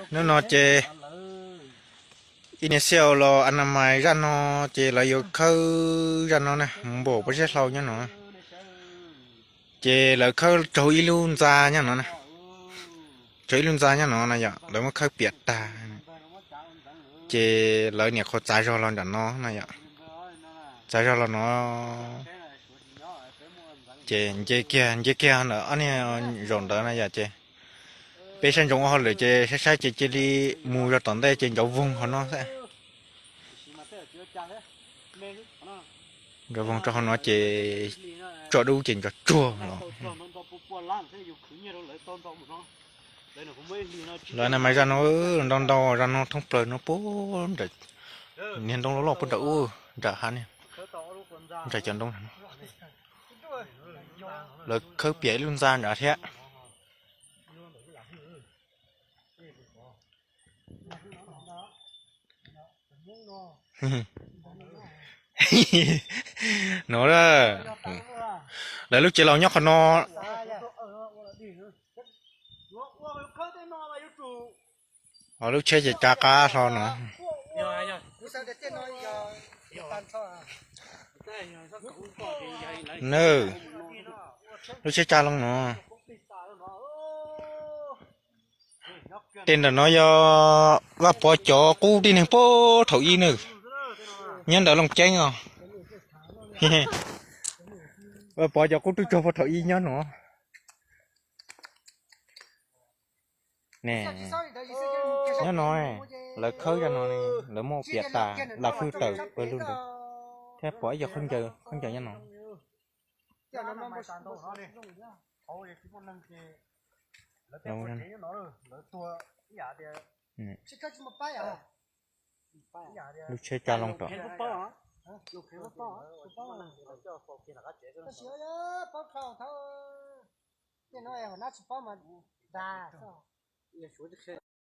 Hnub no ces ib niag xiaj los anamais zaj no, ces lawv yuav khawb zaj no na, mus npaum pob zeb hlau nyob no. Ces lawv khawb raug ib lub ntxa nyob no na, raug ib lub ntxa nyob no na yom, lawv muab khawb piam tag. Ces lawv niam qhuav txav zog los nram no na yom, txav zog los no. Ces nce kiag nce kiag ntawm ob niag zaum ntawd na yom, ces peb saib ntsoov ua hauj lwm ces saib saib ces cia li mus zog tom ntej ces ncov voog qhov no xwb. Ncov voog rau hauv no ces tso dub ces ncov tsuag los. Lawv anamais zaj no ntau ntau, zaj no thoob plaws no puag nram niag ntoo loj loj puag nram ub nram hav niag, nram cov ntoo no. Lawv khawb piam ib lub ntxa nrad thiab. No, lawv lub tsev laus nyob qhov no. Lub tsheb ces tsa qab hlo no. Nws, lub tsheb tsa loo no. Tej ntawm no yog Vaj Pov cov qub tib neeg puag thaum ub nws nyob ntawm Looj Ceeb os. Vaj Pov cov qub tub rog puag thaum ub nyob no. Ne, nyob no, lawv khawb zaj no, lawv muab piam tas lam fwj tawm pawg lug ntawd, thiab pom ib co khaub ncaws nyob no. Lub tsheb tsa loo tom.